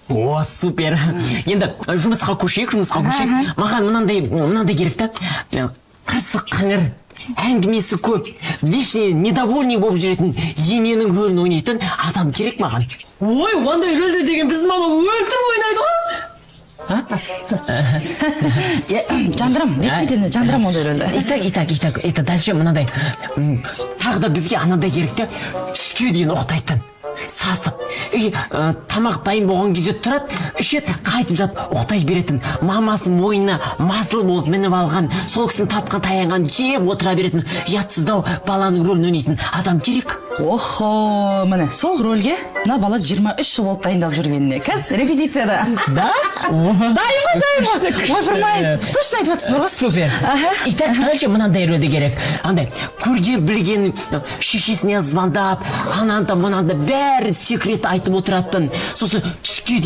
О, супер! Енді жұмысқа көшейік, жұмысқа көшейік. Маған мынандай, мынандай керек та: қырсық, қыңыр, әңгімесі көп, вечно недовольный болып жүретін ененің рөлін ойнайтын адам керек маған. Ой, ондай рөлді деген біздің мама өлтіріп ойнайды ғой. Жандырам, действительно, жандырам ондай рөлді. Итак, итак, итак, это дальше мынандай, тағы да бізге анандай керек та: түске дейін ұйықтайтын, сасып. И тамақ дайын болған кезде тұрады, ішеді, қайтып жатып ұйықтай беретін, мамасы мойнына масыл болып мініп алған, сол кісінің тапқан таянғанын жеп отыра беретін ұятсыздау баланың рөлін ойнайтын адам керек. Охо, міне, сол рөлге мына бала 23 жыл болды дайындалып жүргеніне. Қазір репетицияда. Да. Дайын ғой, дайын ғой. Ойпырмай, точно айтып жатсыз ғой. Супер. Итак, дальше мынандай рөлді керек: андай көрген білген шешесіне звондап, ананы да, мынаны да, бәрі секрет айтып отыратын, сосын түске дейін